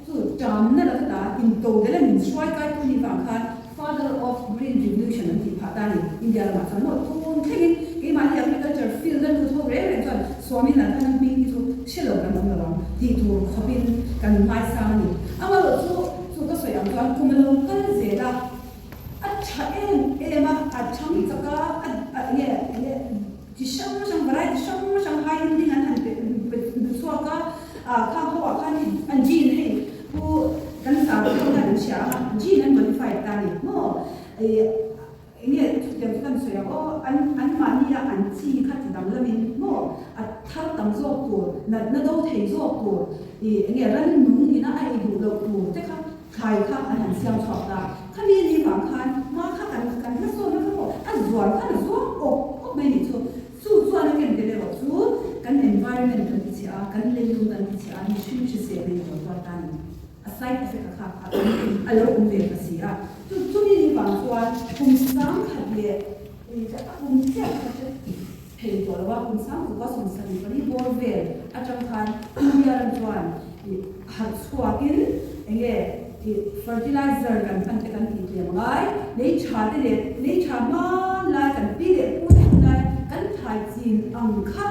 chu ṭamna laka ta intodelh a min hruai kai tu nih vang khan Father of Green Revolution an tih phah ta a ni. India lamah chuan maw tun thlengin keimahni agriculture field a lut ho reng reng chuan Sawmina khan an hming hi chu hre lo kan awm lo ang tih tur khawpin kan ngaisang a ni. Amaherawhchu chu ka sawi ang chuan kum a lo kal zel a, a tha em em a, a thang chak a, a enge enge chi hrang hrang variety hrang hrang high yielding an han pe chhuak a, khang ho ah khan an gene hei Pu kan sa te pawh hian an hria a, gene an modified ta a ni maw? Ih enge chutiang chu kan sawi ang aw, an an mahnia an chi kha ti dang lamin maw a thar tam zawk tur, natna do thei zawk tur, ih enge rannung ina a ei duh loh tur te kha thlai kha an han siam chhuak ta. Khami ni vang khan hma kha kan kan hmasawnna kha pawh a zuan khan a zuang awp awp mai a nih chu. Chu chuan a ken tel erawh chu kan environment kan ti chhia a, kan leilung kan ti chhia a, mihring hrisel in a lo tuar ta a ni. A side effect a kha a awm a lo awm ve ta si a. Chu chumi ni vang chuan kum 10,000 a kum chiah kha hre thei tawh lo a, kum 1974 bawr vel atang khan India ram chuan harh chhuakin eng nge fertilizer kan hman te kan tih tlem ngai, lei tha te leh lei tha hmanlai kan pi leh pu te hunlai kan thlai chin ang kha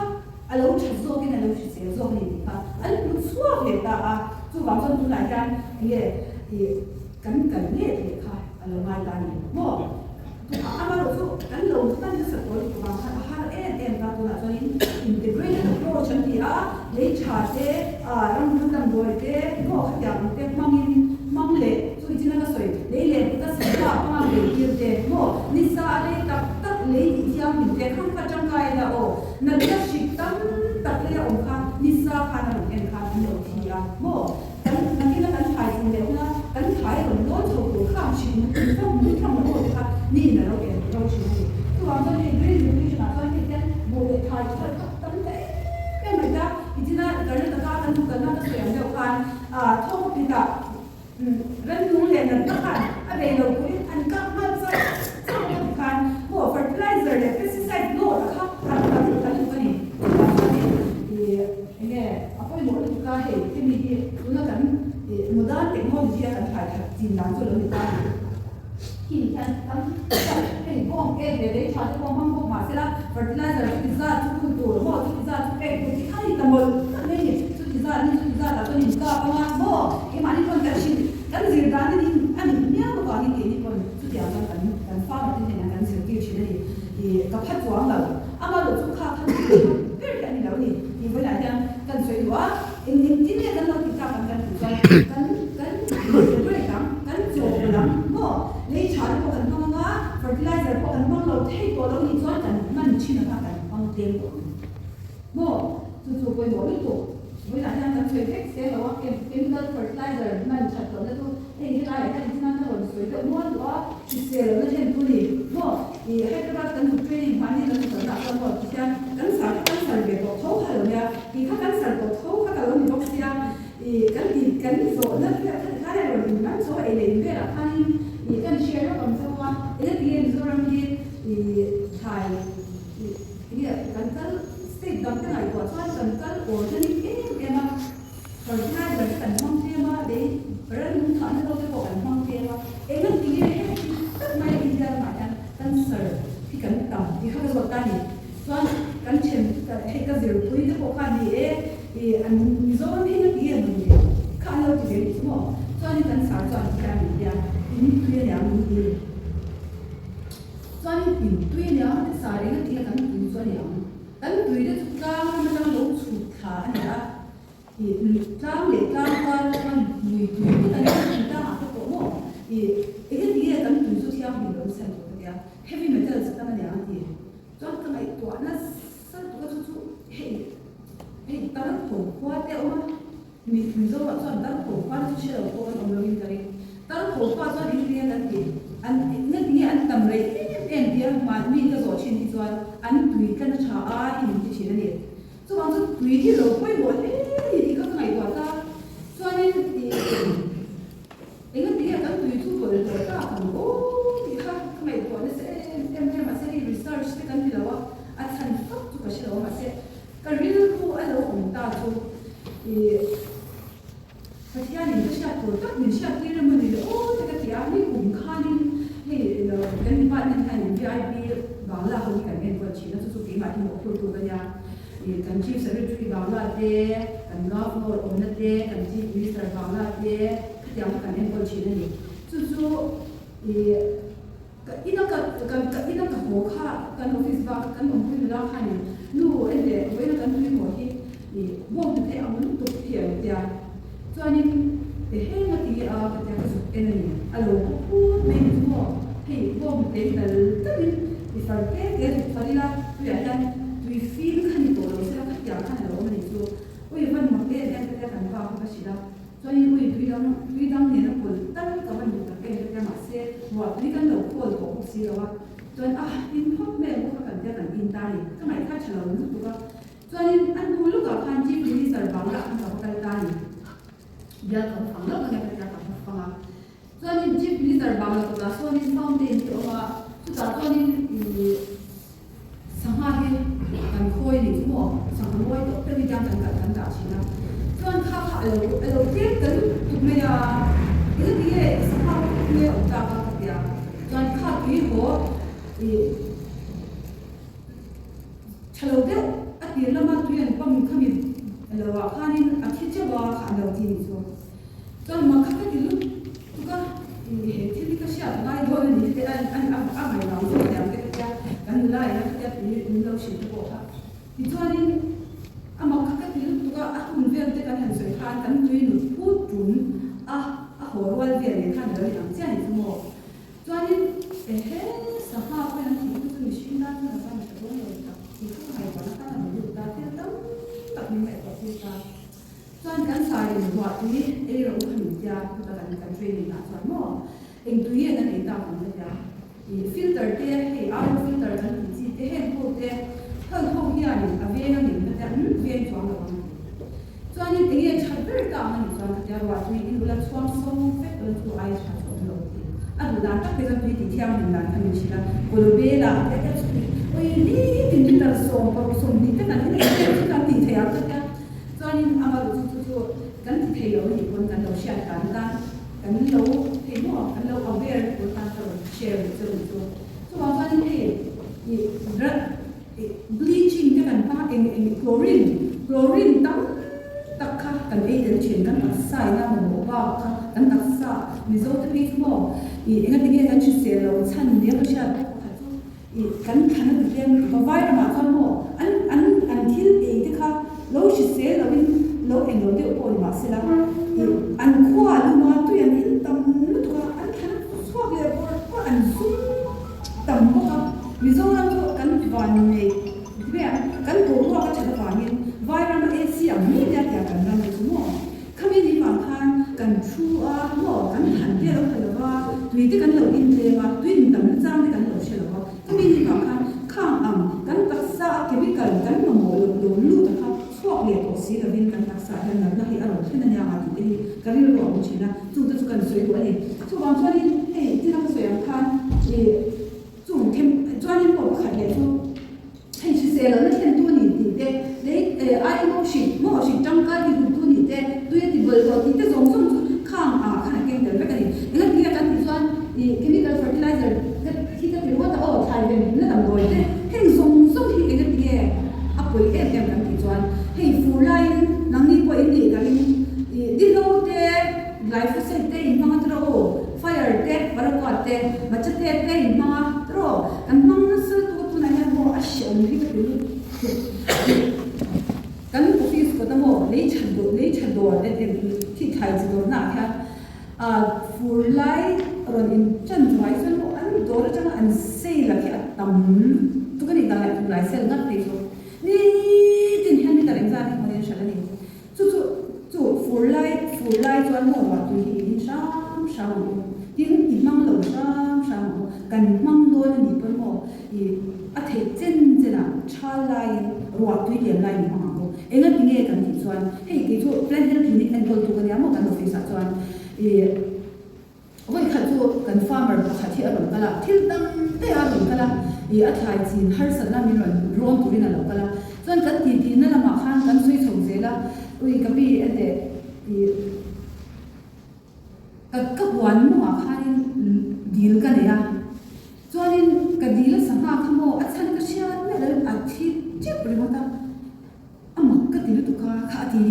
a lo tha zawkin a lo hrisel zawk a ni tih kha an hmu chhuak leh ta a, chuvang chuan tunah hian enge ih kan kal let leh kha a lo ngai ta a ni maw? Amaherawh chu kan lo hman nasa tawh lutuk vang khan a har em em ta tunah chuanin integrated approach an ti a, lei tha te, ram hmun damdawi te, maw khatiang ang te hmangin hmang leh chu i chin a ka sawi lei leh ka sangha hmanga lei tir te maw nisa a lei tak tak lei tih thianghlim te khan kha tangkai ila aw natna hrik tam tak lei a awm kha nisa khan a rawn en khan an lo thi a maw. Kan nakina kan thlai chin leh huna kan thlai rawn lawn chho tur khang hrim ka hmu tham lo te kha ni in a lo en ro thin a ni. Chuvang chuan hei Green Revolution ah chuan hei hian buh leh thlai tha tak tam ta em em mai ta. Tichina Karnataka kan hmu kalna ka sawi ang deuh khan thawk phitah rannung leh natna khan a bei lo turin an kap nghal char char bawk a ti khan maw fertilizer leh pesticide load a kha a tam ta lutuk a ni. Chuvang chuan hei Enge a pawimawh lutuk a, hei hemi hi tuna kan modern technology a kan thlai that chin dan chu a lo ni ta a ni. Khi ni hian tam tak hei bawng ek leh lei tha te pawh hmang bawk mah sela fertilizer chuti zat chu hun tur maw chuti zat chu pek tur tih kha a ni ta mawlh mawlh mai a ni. Chuti zat ni chuti zat ah chuan in kap anga maw keimahni pawn kan hrilh kan zir dan a ni a nih miau avangin keini pawn chutiang chuan kan kan farmer te hnenah kan zirtir thin a ni. Ih ka pha chuang lo. Amaherawh chu kha kha chu tha ber hi a ni lo a ni tih vawiinah hian kan sawi duh a, eng engtin nge kan lo tih tak ang kan tih chuan kan kan integrate ang, kan chawp lam maw lei tha te pawh kan hmang ang a, fertilizer pawh kan hmang lo thei tawh lo nih chuan kan hman thin ang a kan hmang tlem tawh ang maw chu chu pawimawh lutuk vawiinah hian kan sawi vek sel lo a, chemical fertilizer hman that lohna chu Hei helaiah hian engtin an rawn sawi deuh mual duh a, hrisel lohna then chu ni maw? Ih Hyderabad kan zuk training hmani kan zuk kalna ah chuan maw tihian kan sar kha kan sar ve tawh tho kha lo nia, tih kha kan sar tawh tho kha ka lo ni bawk sia, ih kan ti kan zawhna vel kha tikhan a rawn in man chho a ei leh in velah khanin ih kan share lawk ang chauh a, engati nge Mizoram hi ih thlai ih tinge kan kal state dang te ngaihtuah chuan kan kal organic em em a. Fertilizer te kan hmang tlem a, lei rannung thahna lo ni. Chuan kan then hei ka zirpui te pawh kha ni e, ih an Mizoram hi nga ti nge maw ni kha an lo ti ve ni chu maw. Chuanin kan sar chuan khian min tia in tui a niang min ti. Chuanin in tui a niang te sar eng a ti a kan tui chu a niang. Kan tui te chu tlang ram atang lo chhuk thla a ni a. Ih tlang leh tlang kar chuan lui tui te kan hmu thin tlang ah te pawh maw ih eng eng nge kan tui chu thianghlim lo chhan tur ka tia heavy metals a tam a niang a ti chuan ka ngaihtuah nasa lutuk a chu chu hei hei tar tho khua te a awm a mi Mizo ah chuan tar tho khua te chu hre lo pawh kan awm lo in ka ring tar tho khua chuan eng nge kan ti an eng eng nge an tam rei em em tia mahni ka zawh thin hi chuan an tui tlan a tha a hi min ti thin a ni. Chuvang chu tui hi lo pawimawh hle a ni tih kha ka ngaihtuah ta. Chuanin ih engatinge kan tui chu bawlhhlawh tak ang aw tih kha ka ngaihtuah nasa em em mai a, mahse hei research te kan ti lo a, a chhan fak chu ka hre lo a, mahse ka rilru a lo awm ta chu ih Pathianin ka hriat tur tak min hriat tir emaw ni le aw te ka ti a, ni kum khanin hei kan department hianin VIP Bangla ho hi kan enkawl thin a, chu chu keimah hi mawhphurtu ka nia. Ih kan Chief Secretary Bangla te, kan Governor awmna te, kan Chief Minister Bangla te khatiang kha kan enkawl thin a ni. Chu chu ih ka ina ka ka ina ka haw kha kan office bak kan awmpui nula khanin nu ente vawiina kan tui haw hi ih bawng hnute ang lutuk hi a lo tia chuanin ti heng a ti a ka tia ka zuk en a ni a lo paw phut mai ni chu maw hei bawng hnute hi dal deuhin ti far te te zuk far ila tuiah hian tui fim kha ni tawh lo sela khatiang khan a lo awm a ni chu ui van mak em em ka tia kan pa kha ka hrilh a. Chuanin ui tui dang tui dang nena pawlh tal ka van duh tak em ka tia mahse ruah tui kan lo khawl tawh bawk si lo a, chuan ah in phawt mai ang bawk a kan tia kan in ta ni, ka ngaihthla tha lo lutuk a, chuanin a hnu lukah khan Chief Minister bangah khan ka va kal ta ni, bial ka va fang lawk ang e ka tia ka va fang a, chuanin Chief Minister bangla kawtah sawnin fountain te awm a, chutah chuanin ih. Sangha hi kan khawi a nih chu maw? Sangha mawi tawk deuh hi tiang kan kalh kan dah thin a. Chuan kha kha a lo a lo tlem ta lutuk mai a, engati nge sangha pawh nge a awm tak a ka ti a. Chuan kha tui haw ih tha lo deuh a tir lama tui an pump khami lo ah khanin a thi teuh a kha an lo ti a nih chu. Chuan mak kha ka ti lutuk a, he thil hi ka hriat ngai dawn a ni te a a a ngaihvang zawk aniang te ka tia, kan nula in a ka tia tui min lo hrilh te pawh kha. Tichuanin a mak kha ka ti lutuk a, a hun vel te kan han sawi khan kan tui nut phut tum a, a haw rual vel nen khan a lo inang chiah a ni chu maw. Chuanin ehe sangha pawhin an thih chu chu mihring tan chuan a va ni ta dawn lo tak tih kha ka ngaihtuahna khan a rawn lut ta, thil tam tak min ngaihtuah tir ta. Chuan kan sarin ruah tui ei rawh u kha min tia, chuta kan kan training ah chuan maw eng tui nge kan ei tak ang ka tia. Ih filter te hei RO filter kan tih chi te heng ho te heng ho hianin a veng a ngem ka tia umm veng chuang lo ang a ti. Chuanin eng nge that ber ta ang a nih chuan ka tia ruah tui in ula chhuang so vek ula chu aia tha chu awm lo a ti. A duh dan tak te chuan tui tih thianghlim dan kha min hrilh a, kawlbela te te chu tui ui nitin litre sawm paruk 20 te kan inei vel chu kan tih theih ang ka tia. Chuanin ama ruh chu chu chu kan ti thei lo a nih pawn kan lo hriat dan tan kan lo thei maw kan lo aware tur tan ka rawn share duh che u chu. Chuvang chuanin hei ih drug ih bleaching te kan hmang a eng eng chlorine chlorine tam tak kha kan ei tel thin kan taksa ina mamawh bak kha kan taksa Mizo te phei chu maw ih engatinge kan hrisel lo chhan nia ka hriat bawk pakhat chu Ih, kan thlan a ti hle a, ka vai ramah chuan maw an an an thil ei te kha lo hrisel loin lo eng lo deuh pawh ni mahsela ih an khua luma tui an in tam lutuk a, an thlan a chhuak leh bawrh bawrh an zum tam bawk a, Mizoram chu kan van nei ti mai ang, kan boruak a that avangin vai rama AC ang mi nia tia kan ram te chu maw Khami ni vang khan kan thu a maw kan han te a lo ta lo va, tui te kan lo intlem a, tui intam na chang te kan lo hre lo va, khami ni vang khan khang ang kan taksa a chemical kan mamawh loh lo lut a kha chhuak leh tawh si lovin kan taksa ah hian natna hi a rawn thlen a nia nga tih te hi ka rilru a awm thin a, chung te chu kan sawi duh a ni. Chuvang chuanin hei thil a ka sawi ang khan ih chung them chuanin pawh pakhat leh chu. Hei hrisel lohna thlentu a ni tih te, lei IMO hrik maw hrik tangkai ti huttu nih te, tui a ti bawlhhlawh tih te zawng zawng chu khang ah khan a keng tel vek a ni. Engati nge kan tih chuan ih chemical fertilizer te hi ka ti ringawt a aw, thlai ven himna damdawi te heng zawng zawng. te machete te in hmang a tiraw kan hmang nasa lutuk a tunah hian maw a hreawm hi ka ti lutuk kan office kawt a maw lei tha lei tha dawr en en thi thlai chi dawrna ah khian ah fur lai rawn in chan chuai chuan maw an dawr atanga an sale a khi a tam lutuk a ni dan leh tunlai sale ngat phei chu nitin hian liter engzat hi hmuh in hrilh a ni. Chu chu chu fur lai fur lai chuan maw ruah tui hi i in hram hram ang u. Tin, i hmang lo hram hram ang u. Kan hmang dawn a nih pawn maw i a theih chen chenah thal laiin ruah tui lian laiin i hmang ang u. Enga ti nge kan tih chuan hei kei chu Plant Health Clinic enkawltu ka nia maw kan office ah chuan i Vawi khat chu kan farmer pakhat hi a rawn kal a, thil dang daih a rawn kal a, ih a thlai chin harsatna min rawn rawn turin a lo kal a, chuan kan titi na lamah khan kan sawi chho zel a, ui ka pi enteh ih ka ka huan mawngah khanin dil ka nei a, chuanin ka dil a sangha kha maw a chhan ka hriat miah loin a thi tep ringawt a, a mak ka ti lutuk a kha a ti.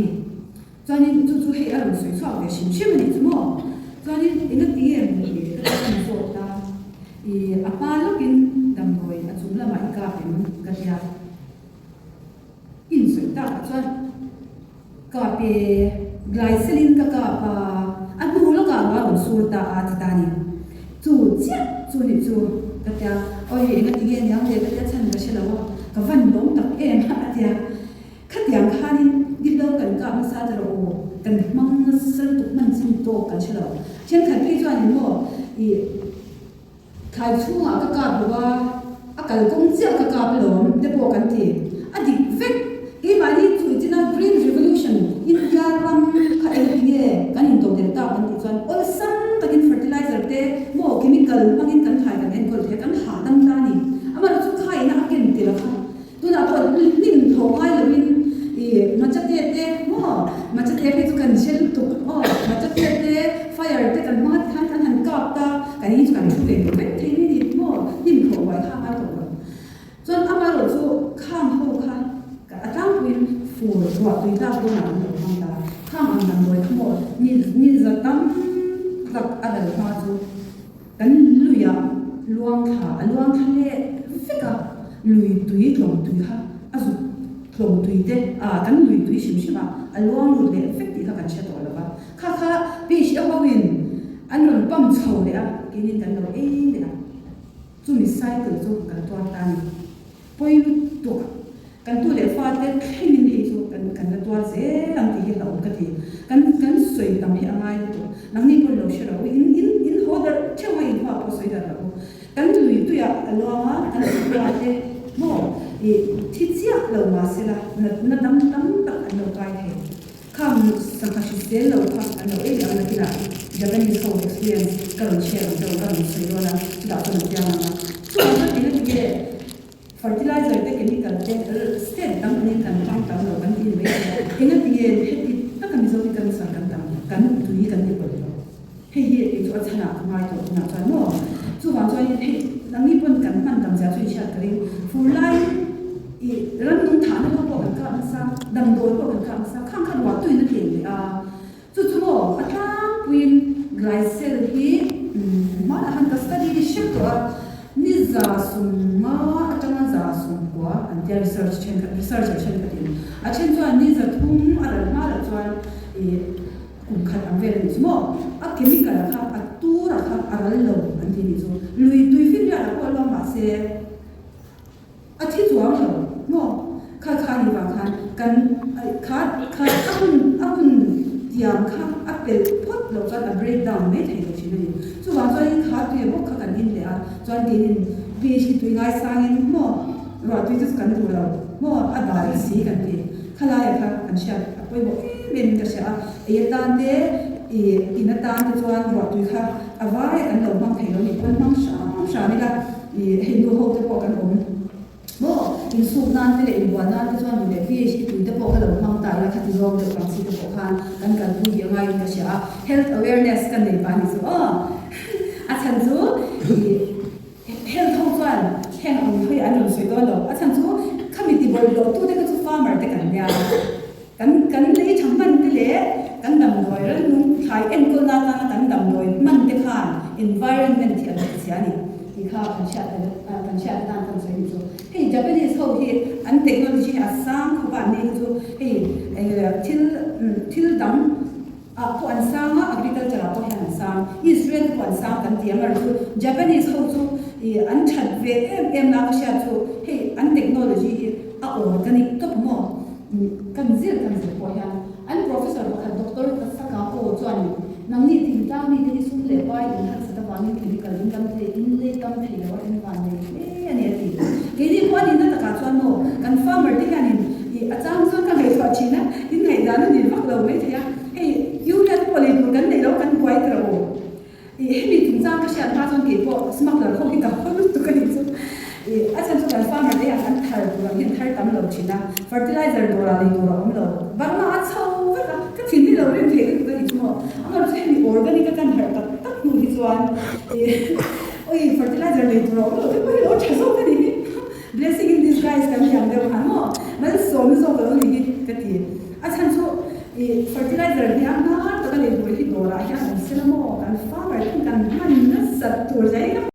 Chuanin chu chu hei a rawn sawi chhuak ve hrim hrim a nih chu maw? Chuanin eng a ti nge maw le ka ti a zawk ta. I a hma lawkin damdawi a chung lamah i kap em ka tia. In sawi takah chuan kap e, glycerin ka kap a, a hnu lawkah ruah a rawn sur ta a ti ta a ni. Chu chiah chu nih chu ka tia. Awi eng a ti nge niang le ka tia chhan ka hre lo a, ka van lawm tak em a tia. Khatiang khanin diplo kan kap nasa ta rawh aw, kan hmang nasa lutuk hman chin tawk kan hre lo. Thenkhat phei chuanin maw i thlai chhungah ka kap lo a, a kalkawng chiah ka kap alawm te pawh kan ti. A dik vek, keimahni chu i china Green Revolution India ram kha engtinge kan intodelh tak kan tih chuan awlsam takin fertilizer te maw chemical hmangin kan thlai kan enkawl thei a, kan hahdam ta a ni. Amaherawhchu khaina a ken tel a kha. Tunah pawh hnim tho ngai loin i machate te maw machate phei chu kan hre lutuk aw machate te fire te kan hmang a tikhan kan han kap ta kan in chu kan thu ve tur vek thei mai a ni maw hnim tho uai kha a ngai tawh lo chuan amaherawh chu khang ho kha a tlangpuiin fur ruah tui tlak dawnah an lo hmang ta khang ang damdawi kha maw ni ni za tam tak a dal hma chu Kan luiah luang thla a luang thla leh vek a, lui tui tlawm tui kha a zuk tlawm tui te a kan lui tui hrim hrim a, a luang lut leh vek tih kha kan hre tawh lo va. Kha kha pish e hoin an rawn pump chho leh a, keinin kan lo ei leh a, chumi cycle chu kan tuar ta a ni. Pawi lutuk Kan tu leh fate thlengin hei chu kan kan la tuar zel ang tih hi hlauhawm ka ti. Kan kan sawi tam hi a ngai lutuk. Nangni pawhin lo hre lo u, in in in haw darh theuh a, in hua pawh sawi darh lo u. Kan lui tuiah a luang a, kan chhungkua te maw ih thi chiah lo mah sela natna dam tam tak an lo kai thei. Khang sangha hrisel lo kha an lo ei leh ang nakinah Japanese ho experience ka rawn share ang deuh ka rawn sawi dawn a, chutah chuan an chiang ang a. Chuvang chuan eng a ti nge? Fertilizer te chemical te state dang angin kan hmang tam lo kan ti ni mai thei a, enga tinge heti taka Mizo hi cancer kan tam kan tui kan ti pawlh lo. Hei hi kei chu a chhanah ka ngai tawh tunah chuan maw. Chuvang chuanin hei nangni pawn kan hman tam zia chu inhriat ka ring. Fur laiin i rannung thahna ho pawh kan kap nasa, damdawi pawh kan kap nasa, khang kha ruah tuin a tlem leh a. Chu chu maw a tlangpuiin Glycel hi hmanah khan ka study hrep tawh a, ni 150 atanga 90 an tia research thenkhat researcher thenkhatin a then chuan ni 300 a ral hma loh chuan ih kum khat ang vel a nih chu maw a chemical a kha a tur a kha a ral lo an ti nih chu lui tui finriat ah pawh a luang mahse A thi chuang lo maw? Kha kha ni vang khan kan kha kha a hun a hun tiang kha a pelh phawt loh chuan a break down mai thei lo thin a ni. Chuvang chuanin kha tui bawk kha kan in leh a, chuan keinin pH hi tui ngaisangin maw ruah tui chu kan duh lo maw a dal si kan ti. Khalaia kha kan hriat a pawimawh em em in ka hria a, ei atan te ih in atan te chuan ruah tui kha a vai a kan lo hmang thei lo nih pawn hmang hram hram ila. Ih hei nu ho te pawh kan awm maw? Insuk nan te leh inbual nan te chuan duh leh PHD tui te pawh kha lo hmang ta ila khati zawng deuh ang chi te pawh khan kan kalpui hi a ngaiin ka hria a, health awareness ka nei pah a ni chu aw. A chhan chu ih health ho chuan heng ang hi an rawn sawi dawn lo, a chhan chu khami ti bawlhhlawh tu te kha chu farmer te kan nia. Kan kan lei tha hman te leh kan damdawi rannung thlai enkawlna atana kan damdawi hman te khan environment. Environment hi an hrilhchhia a ni tih kha kan hriat kan hriat atan kan sawi ni chu. Hei Japanese ho hi an technology hi a sang khawp a, an ni hi chu hei thil thil dang ah pawh an sang a, agriculture ah pawh hian an sang. Israel te pawh an sang kan ti ang erawh chu Japanese ho chu ih an that ve em em na ka hriat chu hei an technology hi a organic tawp maw kan zir kan zir pawh hian an professor pakhat Doctor Tasakako chuanin nangni thingtlang mite hi sum leh pai in harsat avangin chemical in lam thei in lei tam thei lo a in van nei hle a ni a ti. Keini pawh a nihna takah chuan maw kan farmer te hianin ih a chang chuan ka ngaihtuah thin a, in ngaihdan a ni vak lo maithei a, hei urea te pawh lei tur kan neih lo kan buai ta lo. Ih hemi chungchang ka hriat hma chuan kei pawh smuggler ho hi ka haw lutuk a nih chu. Ih a chhan chu kan farmer te hian an thar tur ang hian thar tam lo thin a, fertilizer dawrah lei tur a awm lo. Burma a chho vek a, ka thin hi lo rim thei lutuk a nih chu maw. Amaherawhchu hemi organic a kan harh tak tak hnu hi chuan ih oi fertilizer lei tur a awm lo te pawh hi lo tha zawk a nih hi. Blessing in disguise kan ni ang deuh khan maw malsawmna zawk a lo ni hi ka ti. A chhan chu ih fertilizer hi a hnar taka lei tur hi dawrah hian awm se la maw kan farmer ten kan hman nasat tur zai.